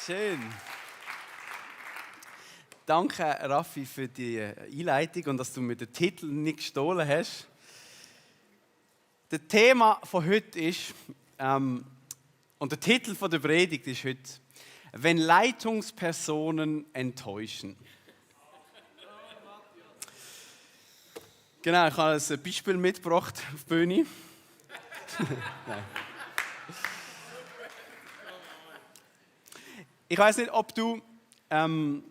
Schön. Danke, Raffi, für die Einleitung und dass du mir den Titel nicht gestohlen hast. Das Thema von heute ist, und der Titel von der Predigt ist heute, wenn Leitungspersonen enttäuschen. Genau, ich habe ein Beispiel mitgebracht auf die Bühne. Nein. Ich weiß nicht, ob du in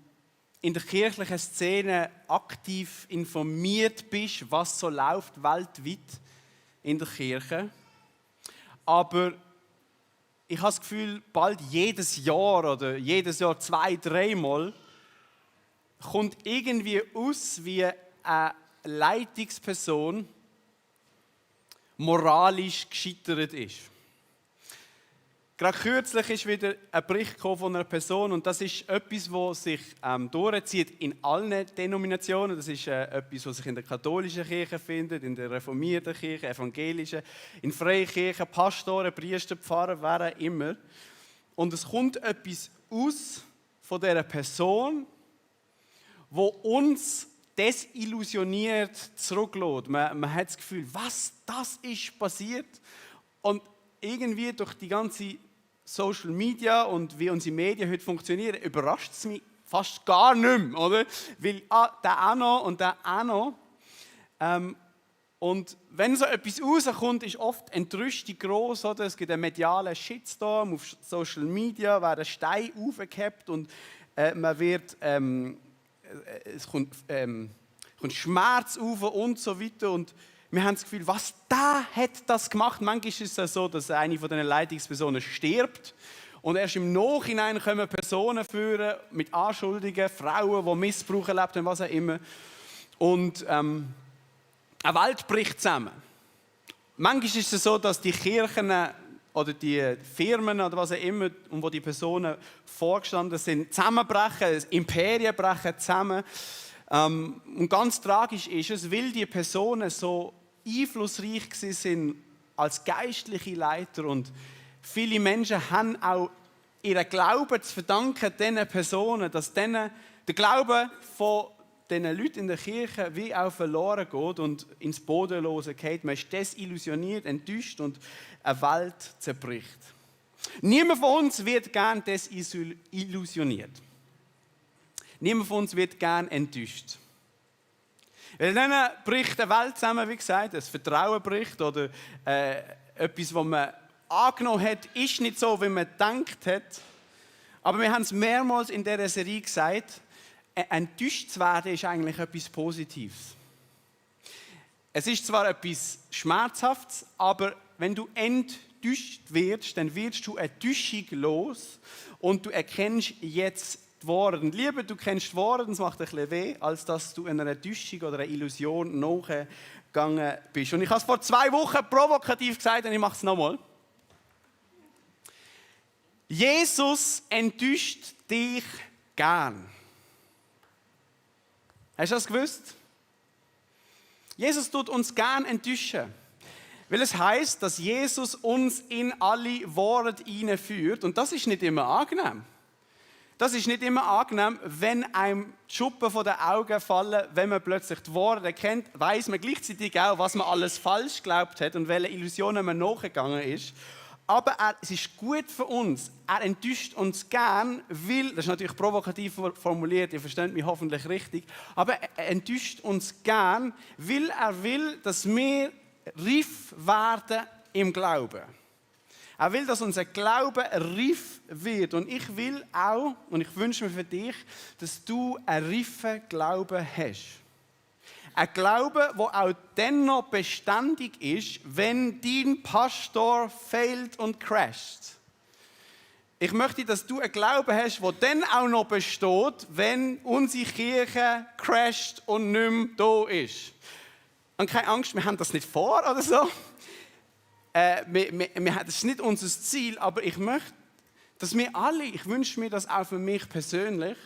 der kirchlichen Szene aktiv informiert bist, was so läuft weltweit in der Kirche. Aber ich habe das Gefühl, bald jedes Jahr oder jedes Jahr 2-3 Mal kommt irgendwie aus, wie eine Leitungsperson moralisch gescheitert ist. Gerade kürzlich ist wieder ein Bericht von einer Person und das ist etwas, was sich durchzieht in allen Denominationen. Das ist etwas, was sich in der katholischen Kirche findet, in der reformierten Kirche, evangelischen, in Freikirchen, Pastoren, Priester, Pfarrer, wer auch immer. Und es kommt etwas aus von dieser Person, wo uns desillusioniert zurücklässt. Man hat das Gefühl, was, das ist passiert? Und irgendwie durch die ganze Social Media und wie unsere Medien heute funktionieren, überrascht es mich fast gar nicht mehr, oder? Weil der auch noch und der auch noch. Und wenn so etwas rauskommt, ist oft Entrüstung gross, oder? Es gibt einen medialen Shitstorm auf Social Media, werden Steine aufgehebt und man wird, es kommt Schmerz auf und so weiter. Und wir haben das Gefühl, was da hat das gemacht? Manchmal ist es ja so, dass eine von den Leitungspersonen stirbt und erst im Nachhinein kommen Personen führen mit Anschuldigungen, Frauen, die Missbrauch erlebt haben, was auch immer. Und eine Welt bricht zusammen. Manchmal ist es so, dass die Kirchen oder die Firmen oder was auch immer, und wo die Personen vorgestanden sind, zusammenbrechen, Imperien brechen zusammen. Und ganz tragisch ist es, weil die Personen so einflussreich sind als geistliche Leiter und viele Menschen haben auch ihren Glauben zu verdanken diesen Personen, dass denen der Glaube von diesen Leuten in der Kirche wie auch verloren geht und ins Bodenlose geht. Man ist desillusioniert, enttäuscht und eine Welt zerbricht. Niemand von uns wird gern desillusioniert. Niemand von uns wird gern enttäuscht. Weil dann bricht eine Welt zusammen, wie gesagt, das Vertrauen bricht oder etwas, was man angenommen hat, ist nicht so, wie man gedacht hat. Aber wir haben es mehrmals in dieser Serie gesagt, enttäuscht zu werden ist eigentlich etwas Positives. Es ist zwar etwas Schmerzhaftes, aber wenn du enttäuscht wirst, dann wirst du eine Täuschung los und du erkennst jetzt die Wahrheit. Und lieber, du kennst die Wahrheit, es macht ein bisschen weh, als dass du einer Täuschung oder einer Illusion nachgegangen bist. Und ich habe es vor 2 Wochen provokativ gesagt und ich mache es nochmal. Jesus enttäuscht dich gern. Hast du das gewusst? Jesus tut uns gern enttäuschen. Weil es heisst, dass Jesus uns in alle Wahrheit hineinführt. Und das ist nicht immer angenehm. Das ist nicht immer angenehm, wenn einem die Schuppen von den Augen fallen, wenn man plötzlich die Wahrheit erkennt, weiss man gleichzeitig auch, was man alles falsch geglaubt hat und welche Illusionen man nachgegangen ist. Aber es ist gut für uns. Er enttäuscht uns gern, weil, das ist natürlich provokativ formuliert, ihr versteht mich hoffentlich richtig, aber er enttäuscht uns gern, weil er will, dass wir reif werden im Glauben. Er will, dass unser Glaube reif wird. Und ich will auch, und ich wünsche mir für dich, dass du einen reifen Glauben hast. Ein Glaube, der auch dennoch beständig ist, wenn dein Pastor fehlt und crasht. Ich möchte, dass du einen Glauben hast, der dann auch noch besteht, wenn unsere Kirche crasht und nicht mehr da ist. Und keine Angst, wir haben das nicht vor oder so. Das ist nicht unser Ziel, aber ich möchte, dass wir alle, ich wünsche mir das auch für mich persönlich,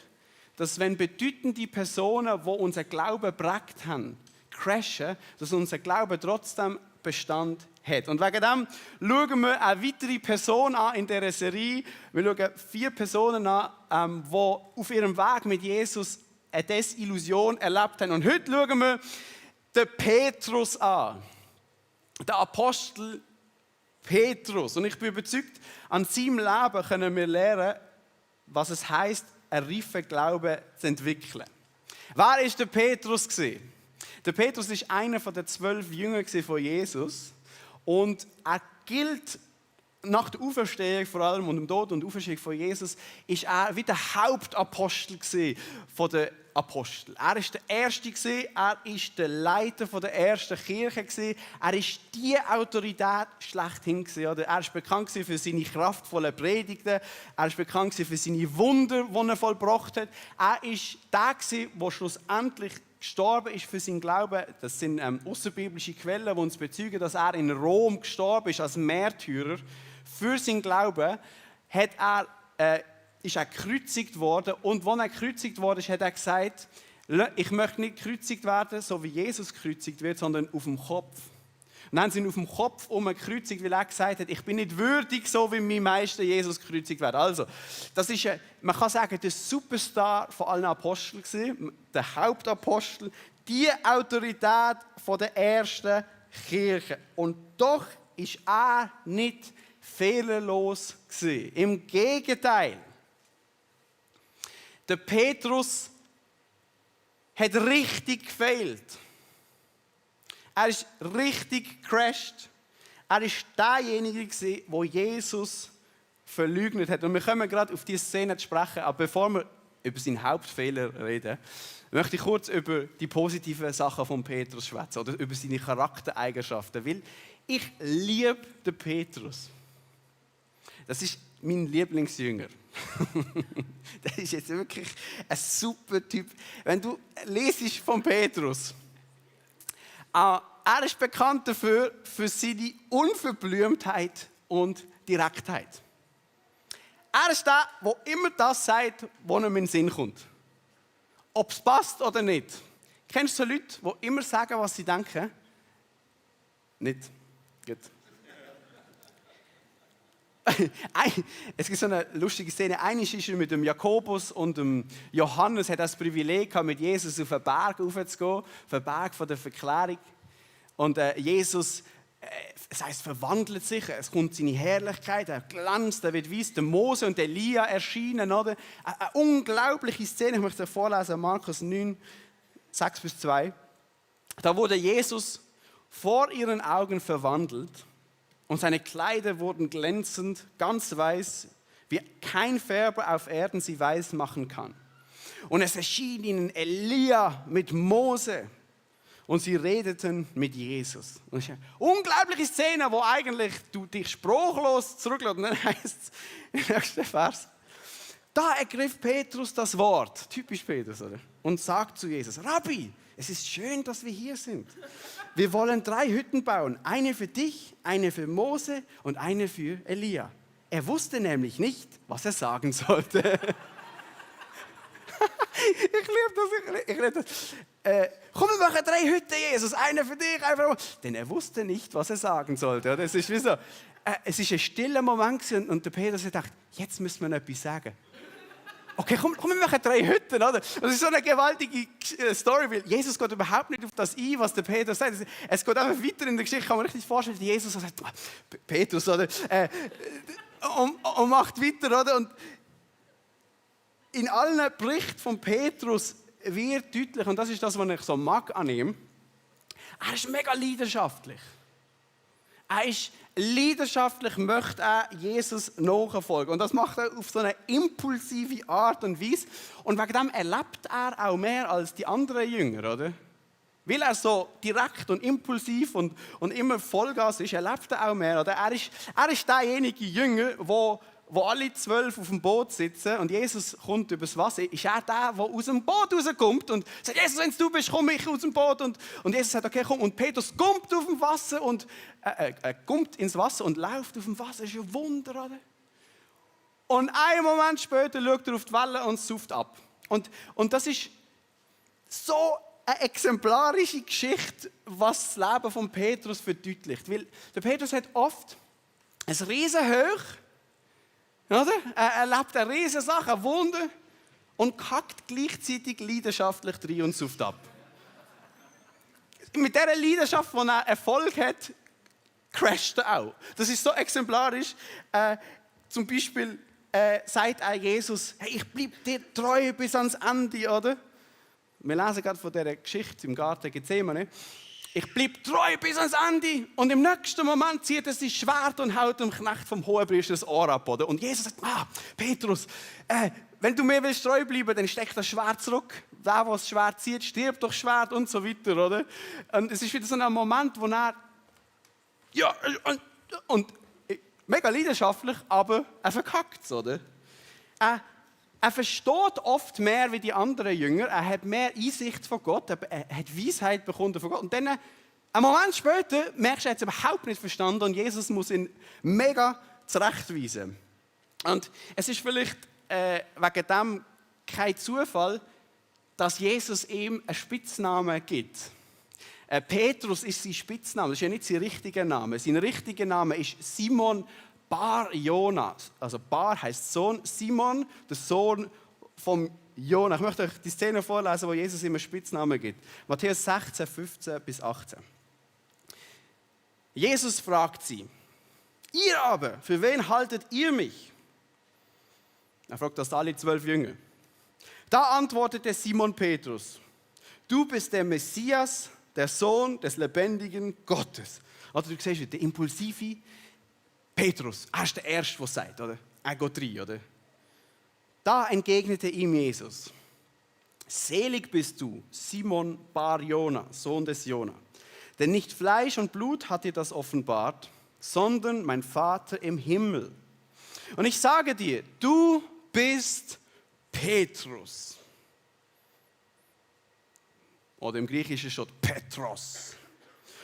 dass wenn bedeutende Personen, die unser Glauben geprägt haben, crashen, dass unser Glaube trotzdem Bestand hat. Und wegen dem schauen wir eine weitere Person an in dieser Serie. Wir schauen 4 Personen an, die auf ihrem Weg mit Jesus eine Desillusion erlebt haben. Und heute schauen wir den Petrus an. Der Apostel Petrus. Und ich bin überzeugt, an seinem Leben können wir lernen, was es heisst, einen reifen Glauben zu entwickeln. Wer war der Petrus? Der Petrus war einer der 12 Jünger von Jesus. Und er gilt nach der Auferstehung vor allem und dem Tod und Auferstehung von Jesus, ist er wie der Hauptapostel von den Aposteln. Er ist der Erste, er ist der Leiter der ersten Kirche, er ist die Autorität schlechthin. Er ist bekannt für seine kraftvollen Predigten, er ist bekannt für seine Wunder, die er vollbracht hat. Er ist der, der schlussendlich gestorben ist für seinen Glauben. Das sind außerbiblische Quellen, die uns bezeugen, dass er in Rom gestorben ist als Märtyrer. Für seinen Glauben ist er gekreuzigt worden. Und als er gekreuzigt wurde, hat er gesagt, ich möchte nicht gekreuzigt werden, so wie Jesus gekreuzigt wird, sondern auf dem Kopf. Und dann haben sie ihn auf dem Kopf gekreuzigt, weil er gesagt hat, ich bin nicht würdig, so wie mein Meister Jesus gekreuzigt wird. Also, das ist, man kann sagen, der Superstar von allen Aposteln gewesen, der Hauptapostel, die Autorität von der ersten Kirche. Und doch ist er nicht fehlerlos gewesen. Im Gegenteil. Der Petrus hat richtig gefehlt. Er ist richtig gecrashed. Er war derjenige, der Jesus verleugnet hat. Und wir kommen gerade auf diese Szene zu sprechen. Aber bevor wir über seinen Hauptfehler reden, möchte ich kurz über die positiven Sachen von Petrus schwätzen oder über seine Charaktereigenschaften. Weil ich liebe den Petrus. Das ist mein Lieblingsjünger. Das ist jetzt wirklich ein super Typ. Wenn du lesest von Petrus, er ist bekannt dafür, für seine Unverblümtheit und Direktheit. Er ist der, der immer das sagt, was ihm in den Sinn kommt. Ob es passt oder nicht. Kennst du so Leute, die immer sagen, was sie denken? Nicht? Gut. Es gibt so eine lustige Szene. Einmal ist er mit dem Jakobus und dem Johannes, hat das Privileg gehabt, mit Jesus auf den Berg raufzugehen, auf den Berg von der Verklärung. Und Jesus, es heisst, verwandelt sich, es kommt seine Herrlichkeit, er glänzt, er wird weiss, der Mose und Elia erscheinen. Oder? Eine unglaubliche Szene, ich möchte es vorlesen, Markus 9, 6-2. Da wurde Jesus vor ihren Augen verwandelt. Und seine Kleider wurden glänzend, ganz weiß, wie kein Färber auf Erden sie weiß machen kann. Und es erschien ihnen Elia mit Mose und sie redeten mit Jesus. Und eine unglaubliche Szene, wo eigentlich du dich sprachlos zurücklässt. Und dann heißt es im nächsten Vers, da ergriff Petrus das Wort, typisch Petrus, oder? Und sagt zu Jesus, Rabbi, es ist schön, dass wir hier sind. Wir wollen 3 Hütten bauen, eine für dich, eine für Mose und eine für Elia. Er wusste nämlich nicht, was er sagen sollte. Ich liebe das. Komm, wir machen 3 Hütten, Jesus, eine für dich, eine für Mose. Denn er wusste nicht, was er sagen sollte. Oder? Es ist wie so, es ist ein stiller Moment und der Petrus hat gedacht, jetzt müssen wir etwas sagen. Okay, komm, wir machen 3 Hütten, oder? Das ist so eine gewaltige Story, weil Jesus geht überhaupt nicht auf das ein, was der Petrus sagt. Es geht einfach weiter in der Geschichte, kann man sich vorstellen, Jesus sagt, Petrus, oder? Und macht weiter, oder? Und in allen Berichten von Petrus wird deutlich, und das ist das, was ich so mag an ihm, er ist mega leidenschaftlich. Er ist leidenschaftlich, möchte er Jesus nachfolgen. Und das macht er auf so eine impulsive Art und Weise. Und wegen dem erlebt er auch mehr als die anderen Jünger, oder? Weil er so direkt und impulsiv und immer Vollgas ist, erlebt er auch mehr. Oder? Er ist derjenige Jünger, wo alle 12 auf dem Boot sitzen und Jesus kommt übers Wasser, ist er der aus dem Boot rauskommt und sagt, Jesus, wenn du bist, komm ich aus dem Boot. Und Jesus sagt, okay, komm. Und Petrus kommt auf dem Wasser und kommt ins Wasser und läuft auf dem Wasser. Das ist ein Wunder, oder? Und einen Moment später schaut er auf die Welle und sauft ab. Und das ist so eine exemplarische Geschichte, was das Leben von Petrus verdeutlicht. Weil der Petrus hat oft ein Riesenhoch, oder? Er erlebt eine Riesensache, ein Wunder und kackt gleichzeitig leidenschaftlich rein und sauft ab. Mit dieser Leidenschaft, die er Erfolg hat, crasht er auch. Das ist so exemplarisch. Zum Beispiel sagt auch Jesus, hey, ich bleibe dir treu bis ans Ende, oder? Wir lesen gerade von dieser Geschichte im Garten Gethsemane. Ich bleibe treu bis ans Ende. Und im nächsten Moment zieht er sein Schwert und haut dem Knecht vom Hohenpriester das Ohr ab, oder? Und Jesus sagt, Petrus, wenn du mir willst treu bleiben, dann steck das Schwert zurück. Der das Schwert zieht, stirbt durch Schwert und so weiter, oder? Und es ist wieder so ein Moment, wo er, ja, und mega leidenschaftlich, aber er verkackt es, oder? Er versteht oft mehr wie die anderen Jünger, er hat mehr Einsicht von Gott, er hat Weisheit bekommen von Gott. Und dann, einen Moment später, merkst du, er hat es überhaupt nicht verstanden und Jesus muss ihn mega zurechtweisen. Und es ist vielleicht wegen dem kein Zufall, dass Jesus ihm einen Spitznamen gibt. Petrus ist sein Spitzname, das ist ja nicht sein richtiger Name. Sein richtiger Name ist Simon Bar Jona. Also Bar heißt Sohn, Simon, der Sohn von Jona. Ich möchte euch die Szene vorlesen, wo Jesus ihm einen Spitznamen gibt. Matthäus 16, 15 bis 18. Jesus fragt sie, ihr aber, für wen haltet ihr mich? Er fragt das alle 12 Jünger. Da antwortete Simon Petrus, du bist der Messias, der Sohn des lebendigen Gottes. Also du siehst, der impulsive Petrus, er ist der Erste, der sagt, oder? Er geht rein, oder? Da entgegnete ihm Jesus, selig bist du, Simon Bar Jona, Sohn des Jona. Denn nicht Fleisch und Blut hat dir das offenbart, sondern mein Vater im Himmel. Und ich sage dir, du bist Petrus. Oder im Griechischen steht Petros.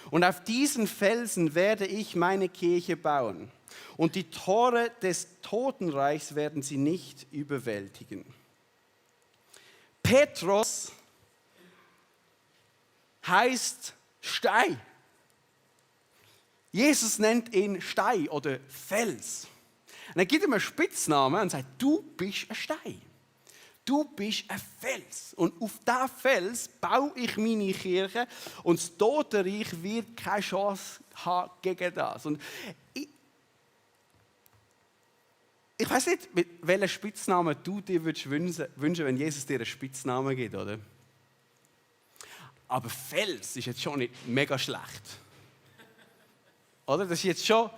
Und auf diesen Felsen werde ich meine Kirche bauen. Und die Tore des Totenreichs werden sie nicht überwältigen. Petros heißt Stein. Jesus nennt ihn Stein oder Fels. Und er gibt ihm einen Spitznamen und sagt, du bist ein Stein. Du bist ein Fels. Und auf diesen Fels baue ich meine Kirche und das Totenreich wird keine Chance haben gegen das. Und ich weiß nicht, welchen Spitznamen du dir wünschen, wenn Jesus dir einen Spitznamen gibt, oder? Aber Fels ist jetzt schon nicht mega schlecht. Oder? Das ist jetzt schon...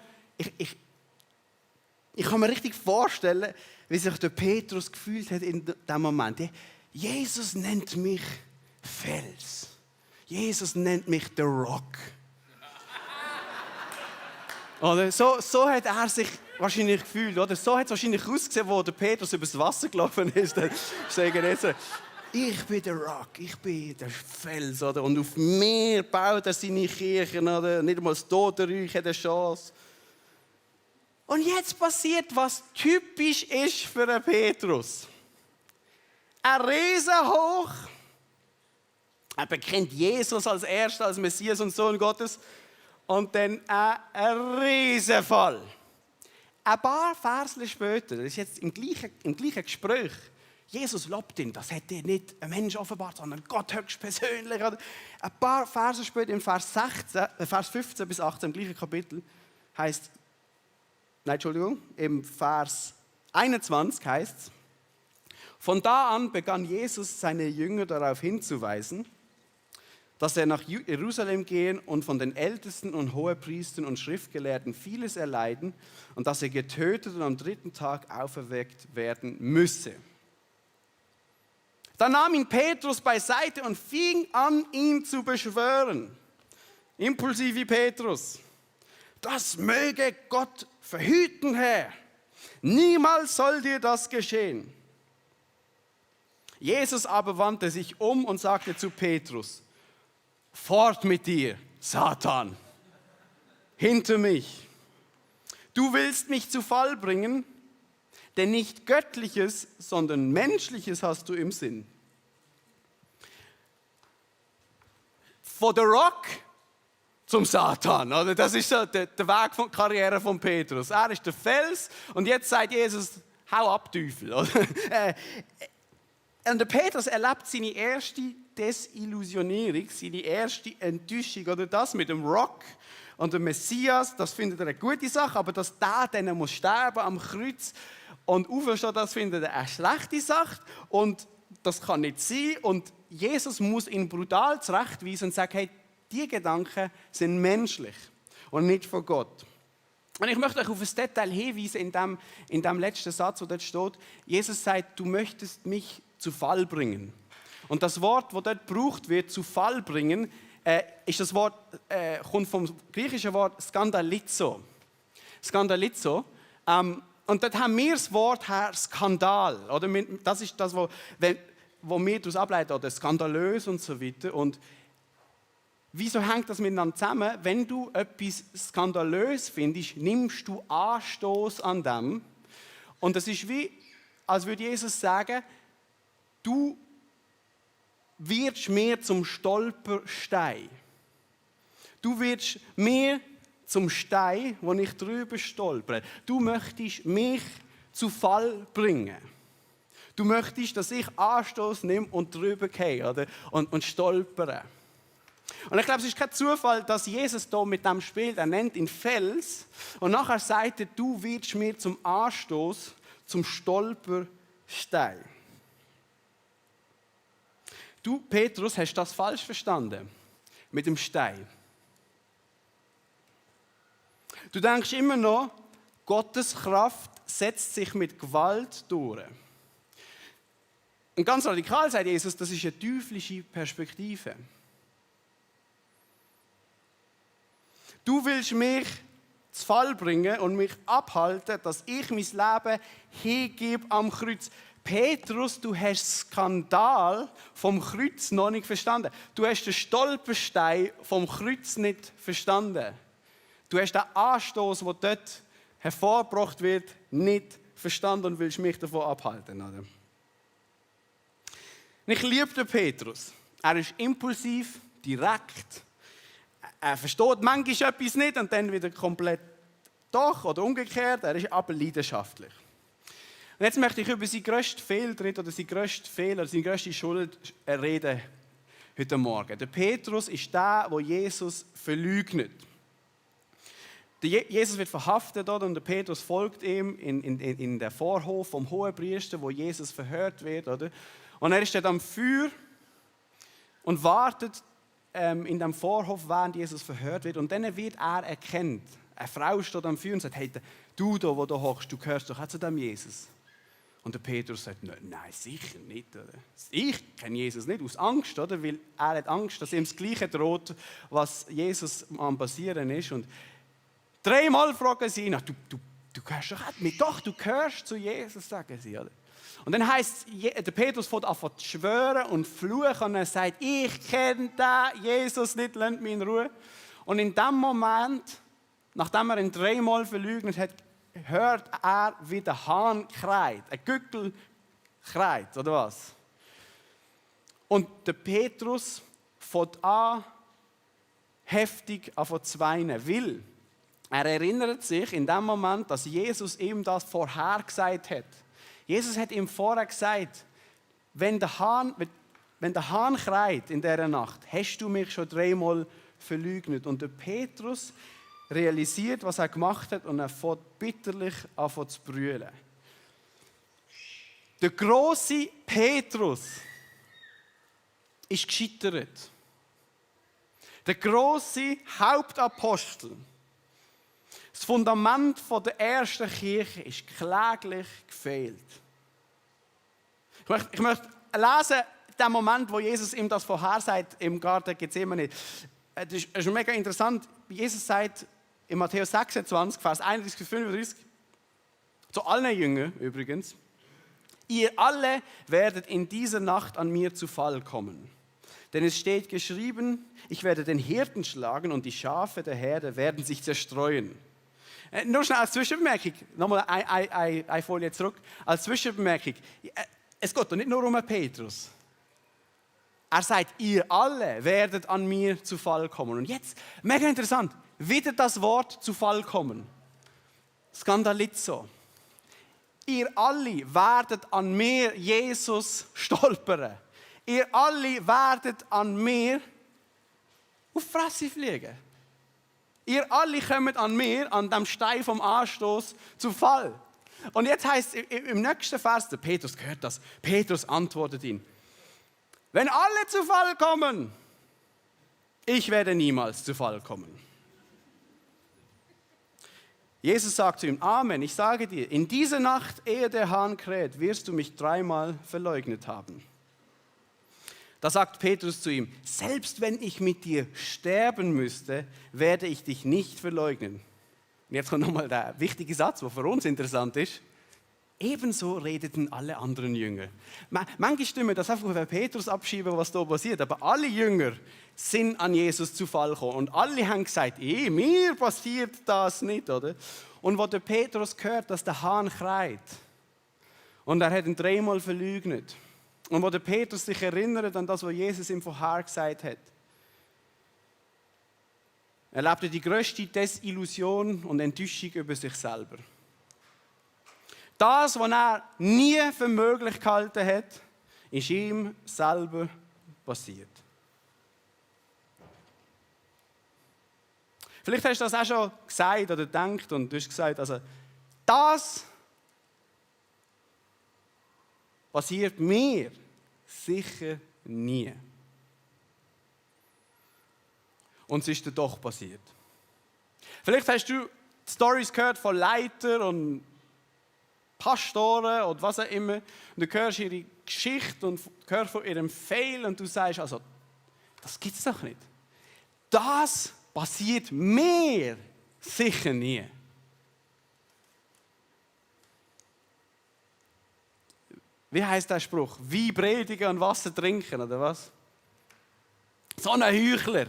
Ich kann mir richtig vorstellen, wie sich der Petrus gefühlt hat in diesem Moment. Jesus nennt mich Fels. Jesus nennt mich The Rock. Oder? So hat er sich wahrscheinlich gefühlt. Oder? So hat es wahrscheinlich ausgesehen, wo der Petrus übers Wasser gelaufen ist. Ich bin der Rock, ich bin der Fels. Oder? Und auf mir baut er seine Kirchen. Oder? Nicht einmal das Totenreich hat eine Chance. Und jetzt passiert, was typisch ist für einen Petrus. Ein Riesenhoch. Er bekennt Jesus als Erster, als Messias und Sohn Gottes. Und dann ein Riesenfall. Ein paar Verse später, das ist jetzt im gleichen Gespräch, Jesus lobt ihn, das hat dir nicht ein Mensch offenbart, sondern Gott höchstpersönlich. Ein paar Verse später, im Vers 15 bis 18, im gleichen Kapitel, heißt im Vers 21 heißt es, von da an begann Jesus seine Jünger darauf hinzuweisen, dass er nach Jerusalem gehen und von den Ältesten und Hohepriestern und Schriftgelehrten vieles erleiden und dass er getötet und am 3. Tag auferweckt werden müsse. Dann nahm ihn Petrus beiseite und fing an, ihn zu beschwören. Impulsiv wie Petrus. Das möge Gott verhüten, Herr. Niemals soll dir das geschehen. Jesus aber wandte sich um und sagte zu Petrus, fort mit dir, Satan, hinter mich. Du willst mich zu Fall bringen, denn nicht Göttliches, sondern Menschliches hast du im Sinn. von der Rock zum Satan. Oder? Das ist so der Weg von der Karriere von Petrus. Er ist der Fels und jetzt sagt Jesus, hau ab, Teufel. Und der Petrus erlebt seine erste Desillusionierung, seine erste Enttäuschung. Oder das mit dem Rock und dem Messias, das findet er eine gute Sache, aber dass der dann muss sterben am Kreuz und auferstehen, das findet er eine schlechte Sache. Und das kann nicht sein. Und Jesus muss ihn brutal zurechtweisen und sagen, hey, die Gedanken sind menschlich und nicht von Gott. Und ich möchte euch auf ein Detail hinweisen in dem letzten Satz, wo dort steht, Jesus sagt, du möchtest mich zu Fall bringen. Und das Wort, das dort gebraucht wird, zu Fall bringen, ist das Wort, kommt vom griechischen Wort Skandalizo. Skandalizo. Und dort haben wir das Wort her Skandal. Oder? Das ist das, wo wir daraus ableiten, oder skandalös und so weiter. Und wieso hängt das miteinander zusammen? Wenn du etwas skandalös findest, nimmst du Anstoß an dem. Und das ist wie, als würde Jesus sagen, du wirst mir zum Stolperstein. Du wirst mir zum Stein, wo ich drüber stolpere. Du möchtest mich zu Fall bringen. Du möchtest, dass ich Anstoß nehme und drüber gehe und stolpere. Und ich glaube, es ist kein Zufall, dass Jesus hier mit dem spielt. Er nennt ihn Fels und nachher sagt er, du wirst mir zum Anstoß, zum Stolperstein. Du, Petrus, hast das falsch verstanden mit dem Stein. Du denkst immer noch, Gottes Kraft setzt sich mit Gewalt durch. Und ganz radikal sagt Jesus, das ist eine teuflische Perspektive. Du willst mich zu Fall bringen und mich abhalten, dass ich mein Leben hingebe am Kreuz. Petrus, du hast den Skandal vom Kreuz noch nicht verstanden. Du hast den Stolperstein vom Kreuz nicht verstanden. Du hast den Anstoß, der dort hervorgebracht wird, nicht verstanden und willst mich davon abhalten. Oder? Ich liebe den Petrus. Er ist impulsiv, direkt. Er versteht manchmal etwas nicht und dann wieder komplett doch oder umgekehrt. Er ist aber leidenschaftlich. Und jetzt möchte ich über seinen grössten Fehltritt oder seinen grössten Fehler, seine grösste Schuld reden heute Morgen. Der Petrus ist der, der Jesus verleugnet. Jesus wird verhaftet und der Petrus folgt ihm in den Vorhof vom Hohenpriester, wo Jesus verhört wird. Oder? Und er ist dort am Feuer und wartet in dem Vorhof, während Jesus verhört wird. Und dann wird er erkannt. Eine Frau steht am Feuer und sagt, hey, du da, wo du hockst, du gehörst doch auch zu dem Jesus. Und der Petrus sagt, nein, sicher nicht. Oder? Ich kenne Jesus nicht aus Angst, oder? Weil er hat Angst, dass ihm das Gleiche droht, was Jesus am passieren ist. Und 3-mal fragen sie ihn, du gehörst doch nicht. Doch, du gehörst zu Jesus, sagen sie. Oder? Und dann heisst es, der Petrus fängt an zu schwören und fluchen und er sagt, ich kenne den Jesus nicht, lasst mich in Ruhe. Und in dem Moment, nachdem er ihn 3-mal verleugnet hat, hört er, wie der Hahn kreit. Ein Gückel kreit, oder was? Und der Petrus fängt an, heftig an zu weinen, weil er erinnert sich in dem Moment, dass Jesus ihm das vorher gesagt hat. Jesus hat ihm vorher gesagt, wenn der Hahn kreit in dieser Nacht, hast du mich schon 3-mal verleugnet. Und der Petrus realisiert, was er gemacht hat und er fängt bitterlich an zu brüllen. Der grosse Petrus ist gescheitert. Der grosse Hauptapostel. Das Fundament der ersten Kirche ist kläglich gefehlt. Ich möchte lesen, den Moment, wo Jesus ihm das vorhersagt im Garten Gethsemane. Das ist mega interessant. Jesus sagt in Matthäus 26, Vers 31-35, zu allen Jüngern übrigens, ihr alle werdet in dieser Nacht an mir zu Fall kommen. Denn es steht geschrieben, ich werde den Hirten schlagen und die Schafe der Herde werden sich zerstreuen. Nur schnell als Zwischenbemerkung, nochmal eine Folie zurück, als Zwischenbemerkung, es geht doch nicht nur um Petrus. Er sagt, ihr alle werdet an mir zu Fall kommen. Und jetzt, mega interessant, wieder das Wort zu Fall kommen. Skandalizo. Ihr alle werdet an mir, Jesus, stolpern. Ihr alle werdet an mir auf die Fresse fliegen. Ihr alle kommt an mir, an dem Stein vom Anstoß, zu Fall. Und jetzt heißt es im nächsten Vers, der Petrus gehört das, Petrus antwortet ihn, wenn alle zu Fall kommen, ich werde niemals zu Fall kommen. Jesus sagt zu ihm, Amen, ich sage dir, in dieser Nacht, ehe der Hahn kräht, wirst du mich 3-mal verleugnet haben. Da sagt Petrus zu ihm, selbst wenn ich mit dir sterben müsste, werde ich dich nicht verleugnen. Und jetzt kommt nochmal der wichtige Satz, der für uns interessant ist. Ebenso redeten alle anderen Jünger. Manche stimmen das einfach auf Petrus abschieben, was da passiert, aber alle Jünger sind an Jesus zu Fall gekommen. Und alle haben gesagt, mir passiert das nicht, oder? Und wo der Petrus hört, dass der Hahn kräht, und er hat ihn 3-mal verleugnet, und wo der Petrus sich erinnert an das, was Jesus ihm vorher gesagt hat, erlebt er die grösste Desillusion und Enttäuschung über sich selber. Das, was er nie für möglich gehalten hat, ist ihm selber passiert. Vielleicht hast du das auch schon gesagt oder gedacht und du hast gesagt, also das passiert mir sicher nie. Und es ist dir doch passiert. Vielleicht hast du die Storys gehört von Leitern und Pastoren oder was auch immer. Und du hörst ihre Geschichte und hörst von ihrem Fail und du sagst, also, das gibt es doch nicht. Das passiert mir sicher nie. Wie heißt der Spruch? Wein predigen und Wasser trinken, oder was? So ein Heuchler.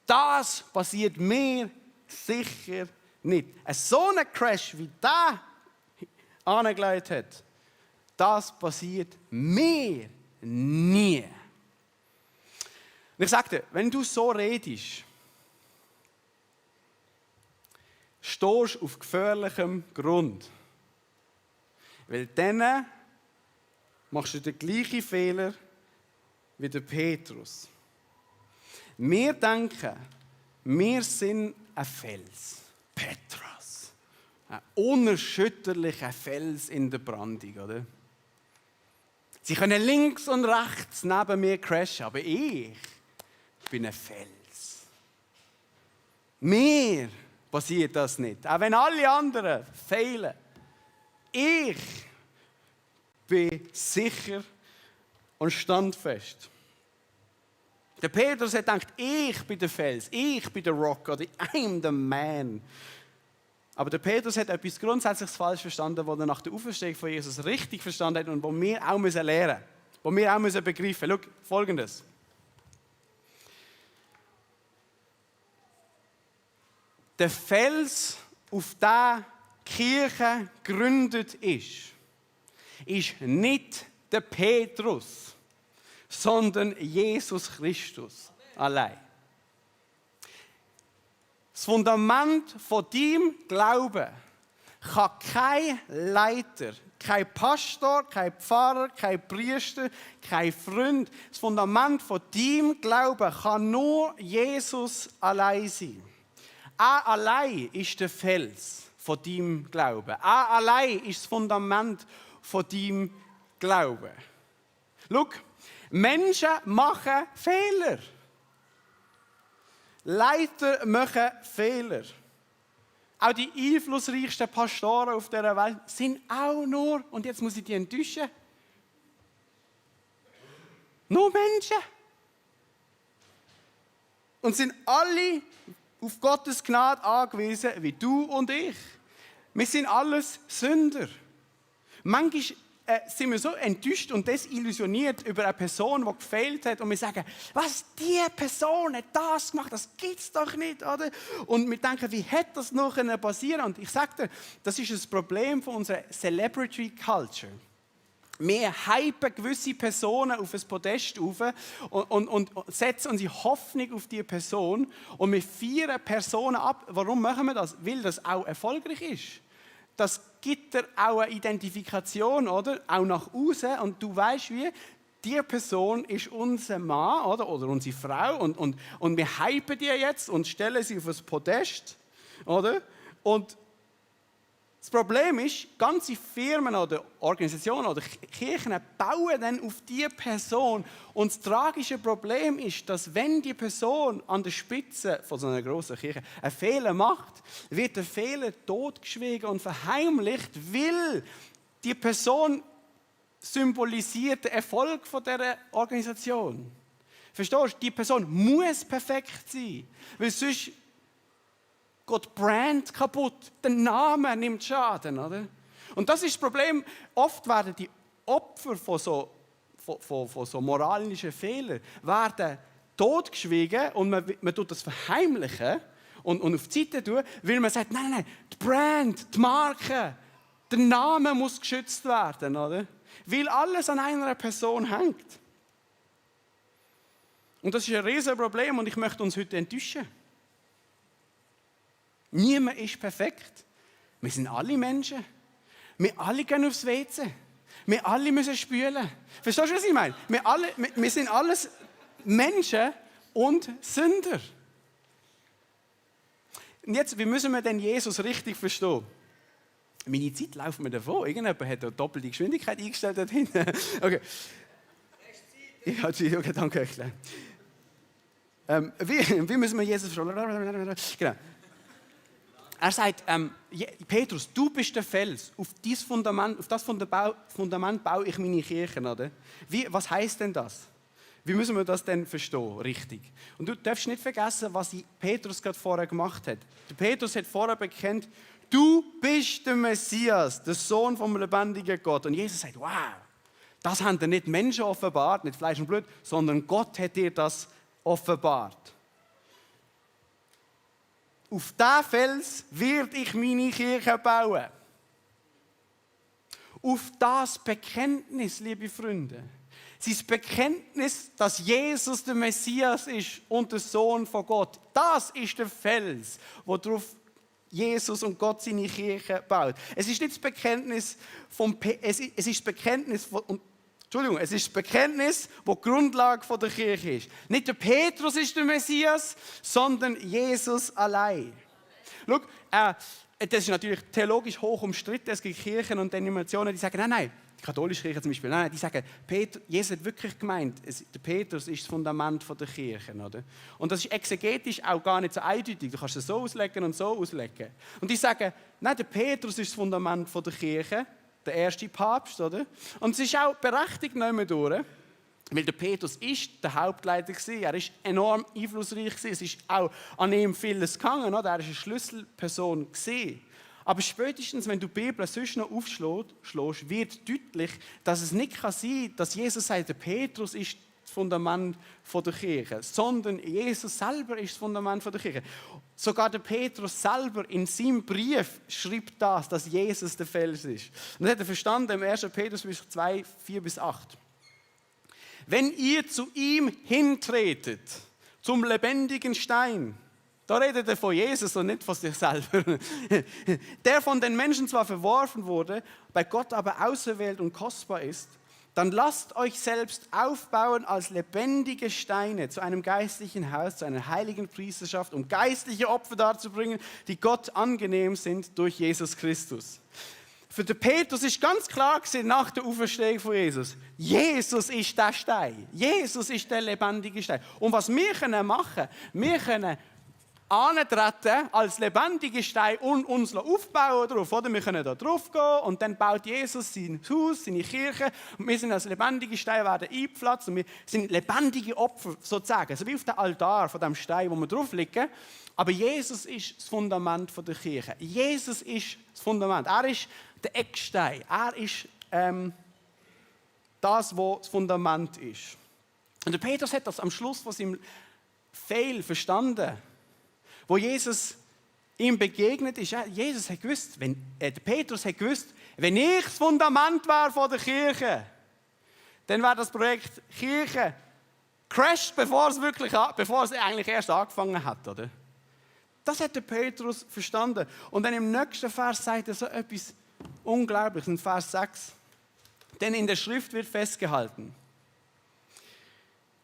Das passiert mir sicher nicht. So ein Crash wie der angelegt hat, das passiert mir nie. Und ich sage dir, wenn du so redest, stehst du auf gefährlichem Grund. Weil dann machst du den gleichen Fehler wie der Petrus. Wir denken, wir sind ein Fels. Petros. Ein unerschütterlicher Fels in der Brandung, oder? Sie können links und rechts neben mir crashen, aber ich bin ein Fels. Mir passiert das nicht, auch wenn alle anderen fehlen. Ich bin sicher und standfest. Der Petrus hat gedacht, ich bin der Fels, ich bin der Rock oder I'm the man. Aber der Petrus hat etwas Grundsätzliches falsch verstanden, was er nach der Auferstehung von Jesus richtig verstanden hat und was wir auch lernen müssen, was wir auch begreifen müssen. Schau, Folgendes. Der Fels, auf den die Kirche gegründet ist nicht der Petrus, sondern Jesus Christus allein. Das Fundament von deinem Glauben kann kein Leiter, kein Pastor, kein Pfarrer, kein Priester, kein Freund. Das Fundament von deinem Glauben kann nur Jesus allein sein. Er allein ist der Fels von deinem Glauben. Er allein ist das Fundament von deinem Glauben. Schau, Menschen machen Fehler. Leiter machen Fehler. Auch die einflussreichsten Pastoren auf dieser Welt sind auch nur, und jetzt muss ich die enttäuschen, nur Menschen. Und sind alle auf Gottes Gnade angewiesen, wie du und ich. Wir sind alles Sünder. Manchmal sind wir so enttäuscht und desillusioniert über eine Person, die gefehlt hat. Und wir sagen, was, diese Person hat das gemacht, das gibt es doch nicht, oder? Und wir denken, wie hätte das noch passieren können? Und ich sage dir, das ist das Problem von unserer Celebrity Culture. Wir hypen gewisse Personen auf ein Podest auf und setzen unsere Hoffnung auf diese Person und wir feiern Personen ab. Warum machen wir das? Weil das auch erfolgreich ist. Das gibt dir auch eine Identifikation, oder? Auch nach außen. Und du weißt wie, diese Person ist unser Mann oder unsere Frau und wir hypen die jetzt und stellen sie auf ein Podest, oder? Und das Problem ist, ganze Firmen oder Organisationen oder Kirchen bauen dann auf diese Person. Und das tragische Problem ist, dass wenn die Person an der Spitze von so einer grossen Kirche einen Fehler macht, wird der Fehler totgeschwiegen und verheimlicht, weil die Person symbolisiert den Erfolg von dieser Organisation. Verstehst du? Die Person muss perfekt sein, weil sonst geht die Brand kaputt, der Name nimmt Schaden, oder? Und das ist das Problem. Oft werden die Opfer von so moralischen Fehlern werden totgeschwiegen und man tut das verheimlichen und auf die Seite tun, weil man sagt, nein, die Brand, die Marke, der Name muss geschützt werden, oder? Weil alles an einer Person hängt. Und das ist ein riesiges Problem und ich möchte uns heute enttäuschen. Niemand ist perfekt. Wir sind alle Menschen. Wir alle gehen aufs WC. Wir alle müssen spülen. Verstehst du, was ich meine? Wir sind alles Menschen und Sünder. Und jetzt, wie müssen wir denn Jesus richtig verstehen? Meine Zeit läuft mir davon. Irgendjemand hat eine doppelte Geschwindigkeit eingestellt dort hinten. Okay. Ja, okay, danke. Wie müssen wir Jesus verstehen? Genau. Er sagt, Petrus, du bist der Fels. Auf das Fundament baue ich meine Kirchen. Oder? Was heisst denn das? Wie müssen wir das denn verstehen, richtig? Und du darfst nicht vergessen, was Petrus gerade vorher gemacht hat. Der Petrus hat vorher bekennt, du bist der Messias, der Sohn vom lebendigen Gott. Und Jesus sagt, wow, das haben dir nicht Menschen offenbart, nicht Fleisch und Blut, sondern Gott hat dir das offenbart. Auf diesen Fels werde ich meine Kirche bauen. Auf das Bekenntnis, liebe Freunde. Sein Bekenntnis, dass Jesus der Messias ist und der Sohn von Gott. Das ist der Fels, worauf Jesus und Gott seine Kirche baut. Es ist nicht das Bekenntnis es ist das Bekenntnis es ist das Bekenntnis, das die Grundlage der Kirche ist. Nicht der Petrus ist der Messias, sondern Jesus allein. Schau, das ist natürlich theologisch hoch umstritten. Es gibt Kirchen und Denominationen, die sagen, nein, die katholische Kirche zum Beispiel, nein, die sagen, Jesus hat wirklich gemeint, der Petrus ist das Fundament der Kirche. Oder? Und das ist exegetisch auch gar nicht so eindeutig. Du kannst es so auslegen und so auslegen. Und die sagen, nein, der Petrus ist das Fundament der Kirche. Der erste Papst, oder? Und es ist auch berechtigt nicht mehr durch, weil der Petrus ist der Hauptleiter gewesen. Er ist enorm einflussreich gewesen. Es ist auch an ihm vieles gegangen, oder? Er ist eine Schlüsselperson gewesen. Aber spätestens, wenn du die Bibel sonst noch aufschlägst, wird deutlich, dass es nicht sein kann, dass Jesus sagt, der Petrus ist das Fundament der Kirche, sondern Jesus selber ist das Fundament der Kirche. Sogar der Petrus selber in seinem Brief schreibt das, dass Jesus der Fels ist. Und das hat er verstanden im 1. Petrus 2, 4-8. Wenn ihr zu ihm hintretet, zum lebendigen Stein, da redet er von Jesus und nicht von sich selber, der von den Menschen zwar verworfen wurde, bei Gott aber auserwählt und kostbar ist, dann lasst euch selbst aufbauen als lebendige Steine zu einem geistlichen Haus, zu einer heiligen Priesterschaft, um geistliche Opfer darzubringen, die Gott angenehm sind durch Jesus Christus. Für den Petrus ist ganz klar gewesen, nach der Auferstehung von Jesus, Jesus ist der Stein. Jesus ist der lebendige Stein. Und was wir machen können, wir können antreten als lebendige Stein und uns aufbauen darauf. Oder? Wir können da drauf gehen und dann baut Jesus sein Haus, seine Kirche und wir sind als lebendige Steine werden eingepflanzt und wir sind lebendige Opfer sozusagen. So wie auf dem Altar von dem Stein, wo wir drauf liegen. Aber Jesus ist das Fundament der Kirche. Jesus ist das Fundament. Er ist der Eckstein. Er ist das, was das Fundament ist. Und der Petrus hat das am Schluss von seinem Fail verstanden. Wo Jesus ihm begegnet ist, Jesus hat gewusst, der Petrus hat gewusst, Wenn ich das Fundament wäre von der Kirche, dann wäre das Projekt Kirche crashed, bevor es eigentlich erst angefangen hat, oder? Das hat der Petrus verstanden. Und dann im nächsten Vers sagt er so etwas Unglaubliches, in Vers 6. Denn in der Schrift wird festgehalten: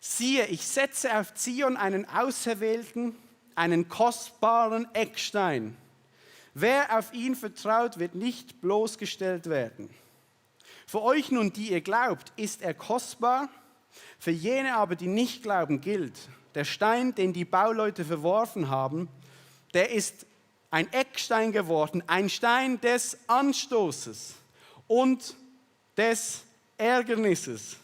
Siehe, ich setze auf Zion einen auserwählten, einen kostbaren Eckstein. Wer auf ihn vertraut, wird nicht bloßgestellt werden. Für euch nun, die ihr glaubt, ist er kostbar. Für jene aber, die nicht glauben, gilt: Der Stein, den die Bauleute verworfen haben, der ist ein Eckstein geworden, ein Stein des Anstoßes und des Ärgernisses.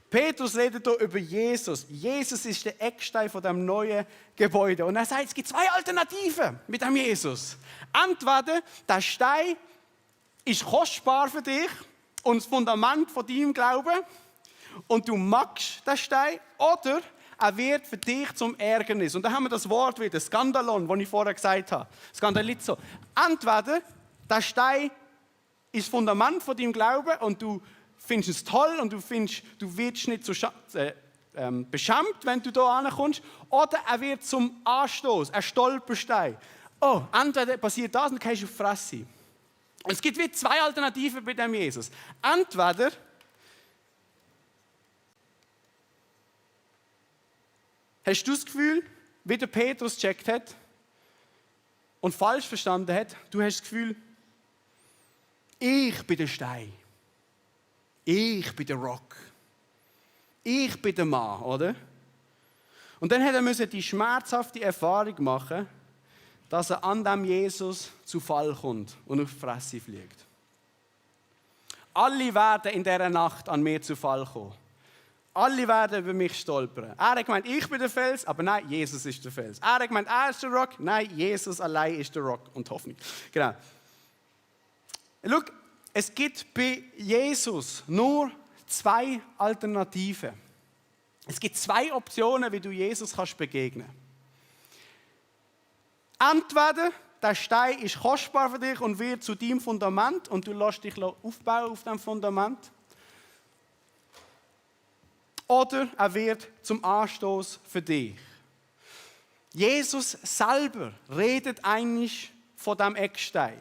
Petrus redet hier über Jesus. Jesus ist der Eckstein von dem neuen Gebäude. Und er sagt, es gibt zwei Alternativen mit dem Jesus. Entweder der Stein ist kostbar für dich und das Fundament von deinem Glauben und du magst den Stein, oder er wird für dich zum Ärgernis. Und da haben wir das Wort wieder, Skandalon, das ich vorher gesagt habe. Skandalizo. Entweder der Stein ist das Fundament von deinem Glauben und du findest es toll und du wirst nicht so beschämt, wenn du hier ankommst, oder er wird zum Anstoß, ein Stolperstein. Oh, entweder passiert das und du gehst auf die Fresse. Und es gibt wie zwei Alternativen bei dem Jesus. Entweder hast du das Gefühl, wie der Petrus gecheckt hat und falsch verstanden hat, du hast das Gefühl, ich bin der Stein. Ich bin der Rock. Ich bin der Mann, oder? Und dann musste er die schmerzhafte Erfahrung machen, dass er an dem Jesus zu Fall kommt und auf die Fresse fliegt. Alle werden in dieser Nacht an mir zu Fall kommen. Alle werden über mich stolpern. Er hat gemeint, ich bin der Fels, aber nein, Jesus ist der Fels. Er hat gemeint, er ist der Rock, nein, Jesus allein ist der Rock und Hoffnung. Genau. Schau, es gibt bei Jesus nur zwei Alternativen. Es gibt zwei Optionen, wie du Jesus kannst begegnen. Entweder der Stein ist kostbar für dich und wird zu deinem Fundament und du lässt dich aufbauen auf diesem Fundament. Oder er wird zum Anstoß für dich. Jesus selber redet eigentlich von diesem Eckstein.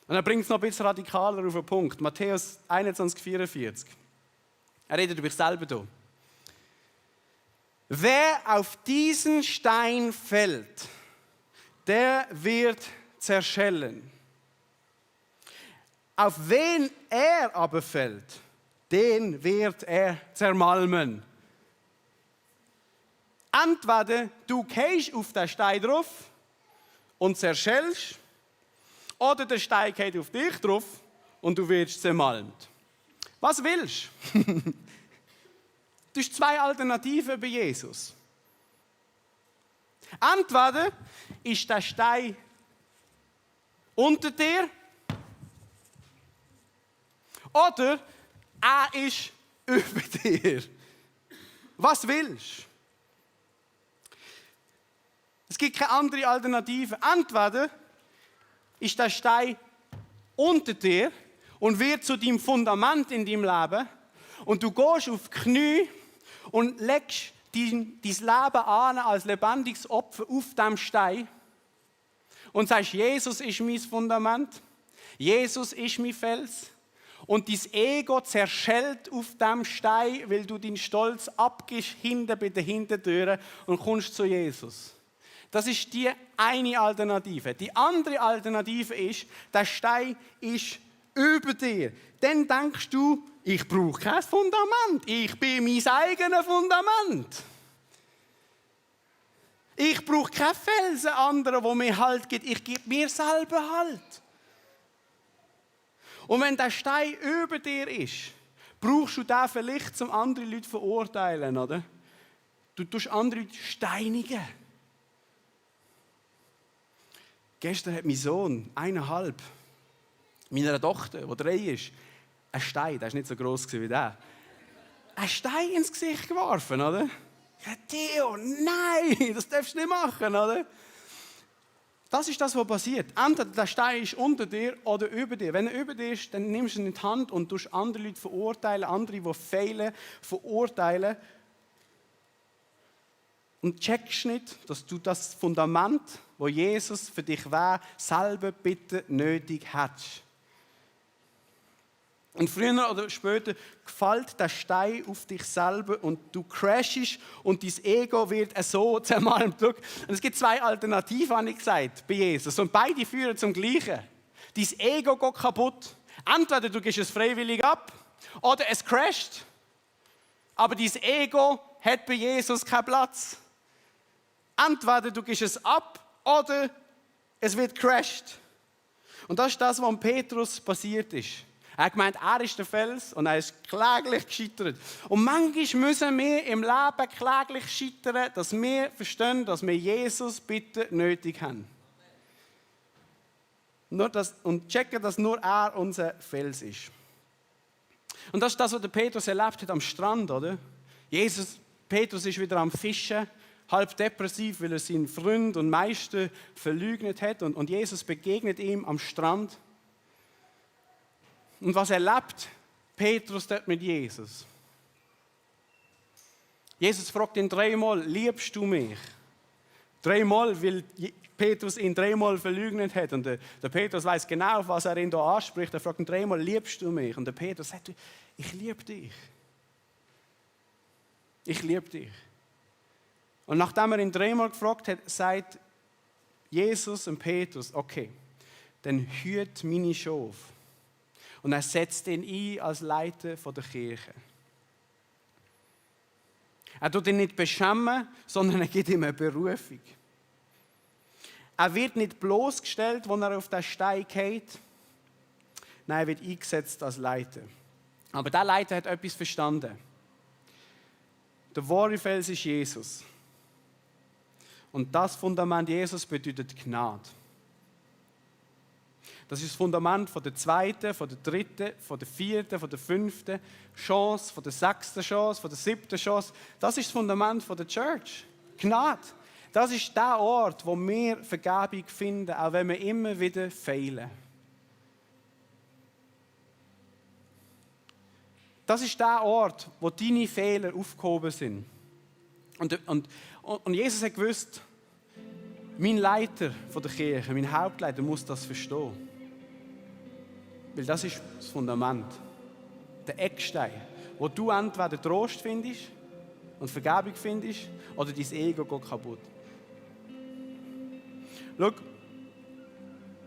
Und er bringt es noch ein bisschen radikaler auf den Punkt. Matthäus 21,44. Er redet über sich selber hier. Wer auf diesen Stein fällt, der wird zerschellen. Auf wen er aber fällt, den wird er zermalmen. Entweder du gehst auf den Stein drauf und zerschellst, oder der Stein geht auf dich drauf und du wirst zermalmt. Was willst du? Du hast zwei Alternativen bei Jesus. Entweder ist der Stein unter dir, oder er ist über dir. Was willst du? Es gibt keine andere Alternative. Entweder ist der Stein unter dir und wird zu deinem Fundament in deinem Leben und du gehst auf die Knie und legst dein Leben an als lebendiges Opfer auf diesem Stein und sagst, Jesus ist mein Fundament, Jesus ist mein Fels. Und dein Ego zerschellt auf diesem Stein, weil du deinen Stolz abgibst hinten bei der Hintertür und kommst zu Jesus. Das ist die eine Alternative. Die andere Alternative ist, der Stein ist über dir. Dann denkst du, ich brauche kein Fundament. Ich bin mein eigenes Fundament. Ich brauche keinen Felsen anderen, der mir Halt gibt. Ich gebe mir selber Halt. Und wenn der Stein über dir ist, brauchst du den vielleicht, um andere Leute zu verurteilen, oder? Du tust andere Leute steinigen. Gestern hat mein Sohn, 1,5, meiner Tochter, die 3 ist, einen Stein, der war nicht so gross wie der, einen Stein ins Gesicht geworfen, oder? Ja, Theo, nein, das darfst du nicht machen, oder? Das ist das, was passiert. Entweder der Stein ist unter dir oder über dir. Wenn er über dir ist, dann nimmst du ihn in die Hand und tust andere Leute verurteilen, andere, die fehlen, verurteilen. Und checkst nicht, dass du das Fundament, wo Jesus für dich wäre, selber bitte nötig hast. Und früher oder später gefällt der Stein auf dich selber und du crashst und dein Ego wird so zermalmt. Und es gibt 2 Alternativen, habe ich gesagt, bei Jesus. Und beide führen zum Gleichen. Dein Ego geht kaputt. Entweder du gibst es freiwillig ab oder es crasht. Aber dein Ego hat bei Jesus keinen Platz. Entweder du gibst es ab oder es wird crasht. Und das ist das, was Petrus passiert ist. Er hat gemeint, er ist der Fels und er ist kläglich gescheitert. Und manchmal müssen wir im Leben kläglich scheitern, dass wir verstehen, dass wir Jesus bitte nötig haben. Und checken, dass nur er unser Fels ist. Und das ist das, was der Petrus erlebt hat am Strand, oder? Petrus ist wieder am Fischen, halb depressiv, weil er seinen Freund und Meister verleugnet hat. Und Jesus begegnet ihm am Strand. Und was erlebt Petrus dort mit Jesus? Jesus fragt ihn 3-mal, liebst du mich? 3-mal, weil Petrus ihn 3-mal verleugnet hat. Und der Petrus weiß genau, was er ihn da anspricht. Er fragt ihn 3-mal, liebst du mich? Und der Petrus sagt, ich liebe dich. Ich liebe dich. Und nachdem er ihn 3-mal gefragt hat, sagt Jesus und Petrus, okay, dann hüt meine Schafe. Und er setzt ihn ein als Leiter der Kirche. Er tut ihn nicht beschämen, sondern er gibt ihm eine Berufung. Er wird nicht bloßgestellt, wenn er auf den Stein geht. Nein, er wird eingesetzt als Leiter. Aber der Leiter hat etwas verstanden. Der wahre Fels ist Jesus. Und das Fundament Jesus bedeutet Gnade. Das ist das Fundament von der 2., von der 3., von der 4., von der 5. Chance, von der 6. Chance, von der 7. Chance. Das ist das Fundament von der Church. Gnade. Das ist der Ort, wo wir Vergebung finden, auch wenn wir immer wieder fehlen. Das ist der Ort, wo deine Fehler aufgehoben sind. Und Jesus hat gewusst, mein Leiter von der Kirche, mein Hauptleiter muss das verstehen. Weil das ist das Fundament, der Eckstein, wo du entweder Trost findest und Vergebung findest oder dein Ego geht kaputt. Schau,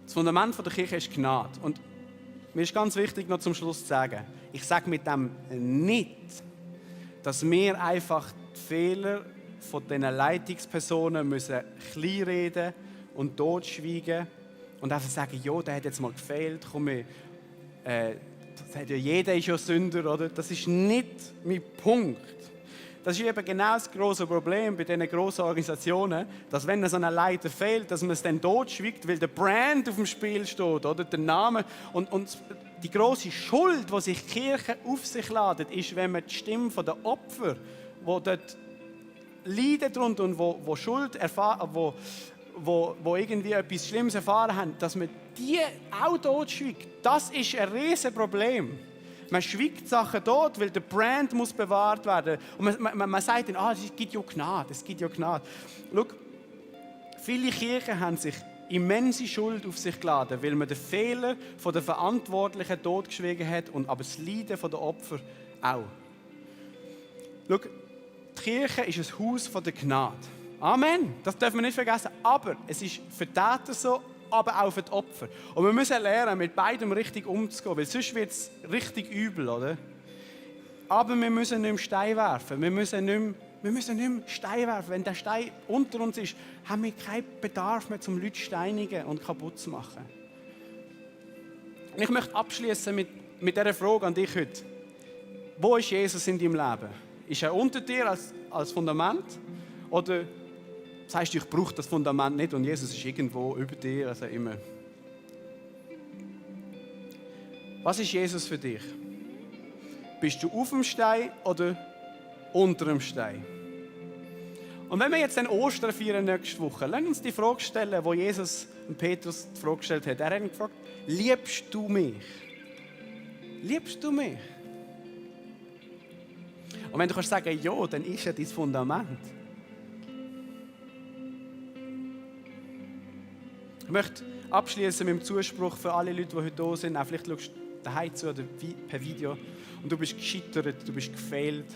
das Fundament der Kirche ist Gnade. Und mir ist ganz wichtig, noch zum Schluss zu sagen, ich sage mit dem nicht, dass wir einfach die Fehler von diesen Leitungspersonen müssen kleinreden und totschweigen und einfach sagen, ja, der hat jetzt mal gefehlt, komm, das hat ja jeder ist ja Sünder, oder? Das ist nicht mein Punkt. Das ist eben genau das grosse Problem bei diesen grossen Organisationen, dass wenn so ein Leiter fehlt, dass man es dann totschweigt, weil der Brand auf dem Spiel steht, oder? Der Name. Und die grosse Schuld, die sich die Kirche auf sich ladet, ist, wenn man die Stimme der Opfer, die dort leiden darunter und wo Schuld erfahren, wo irgendwie etwas Schlimmes erfahren haben, dass man die auch totschweigt. Das ist ein riesiges Problem. Man schweigt Sachen tot, weil der Brand muss bewahrt werden. Und man sagt dann, es gibt ja Gnade, es gibt ja Gnade. Schau, viele Kirchen haben sich immense Schuld auf sich geladen, weil man den Fehler der Verantwortlichen totgeschwiegen hat, aber das Leiden der Opfer auch. Schau, die Kirche ist ein Haus der Gnade. Amen, das dürfen wir nicht vergessen. Aber es ist für die Täter so, aber auch für die Opfer. Und wir müssen lernen, mit beidem richtig umzugehen, weil sonst wird es richtig übel, oder? Aber wir müssen nicht mehr Stein werfen. Wir müssen nicht mehr Stein werfen. Wenn der Stein unter uns ist, haben wir keinen Bedarf mehr, um Leute zu steinigen und kaputt zu machen. Und ich möchte abschließen mit dieser Frage an dich heute. Wo ist Jesus in deinem Leben? Ist er unter dir als Fundament? Oder sagst du, ich brauche das Fundament nicht und Jesus ist irgendwo über dir, also immer. Was ist Jesus für dich? Bist du auf dem Stein oder unter dem Stein? Und wenn wir jetzt den Ostern feiern nächste Woche, lass uns die Frage stellen, die Jesus Petrus die Frage gestellt hat. Er hat ihn gefragt, liebst du mich? Liebst du mich? Und wenn du kannst sagen, ja, dann ist ja dein Fundament. Ich möchte abschließen mit dem Zuspruch für alle Leute, die heute da sind. Auch vielleicht schaust du daheim zu oder per Video und du bist gescheitert, du bist gefailt.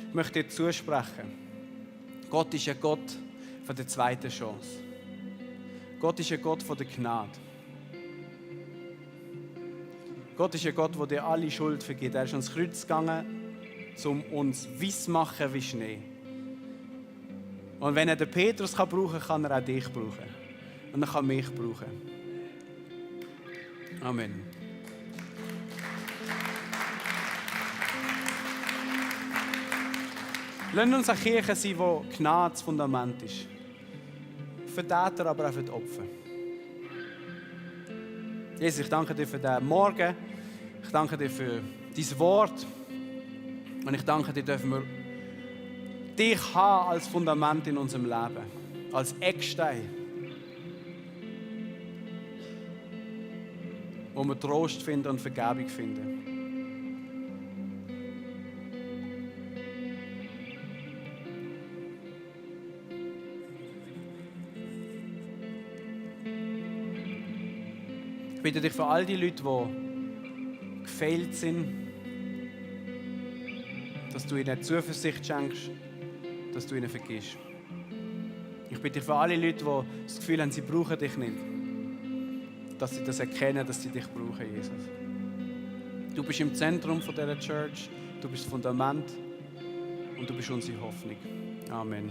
Ich möchte dir zusprechen. Gott ist ein Gott von der zweiten Chance. Gott ist ein Gott von der Gnade. Gott ist ein Gott, der dir alle Schuld vergibt. Er ist ans Kreuz gegangen, um uns weiß zu machen wie Schnee. Und wenn er den Petrus brauchen kann er auch dich brauchen. Und er kann mich brauchen. Amen. Lasst uns eine Kirche sein, wo Gnade das Fundament ist. Für die Täter, aber auch für die Opfer. Jesus, ich danke dir für diesen Morgen. Ich danke dir für dein Wort. Und ich danke dir, dürfen wir dich haben als Fundament in unserem Leben. Als Eckstein. Wo wir Trost finden und Vergebung finden. Ich bitte dich für all die Leute, die gefailt sind, dass du ihnen Zuversicht schenkst, dass du ihnen vergisst. Ich bitte dich für alle Leute, die das Gefühl haben, sie brauchen dich nicht, dass sie das erkennen, dass sie dich brauchen, Jesus. Du bist im Zentrum dieser Church, du bist das Fundament und du bist unsere Hoffnung. Amen.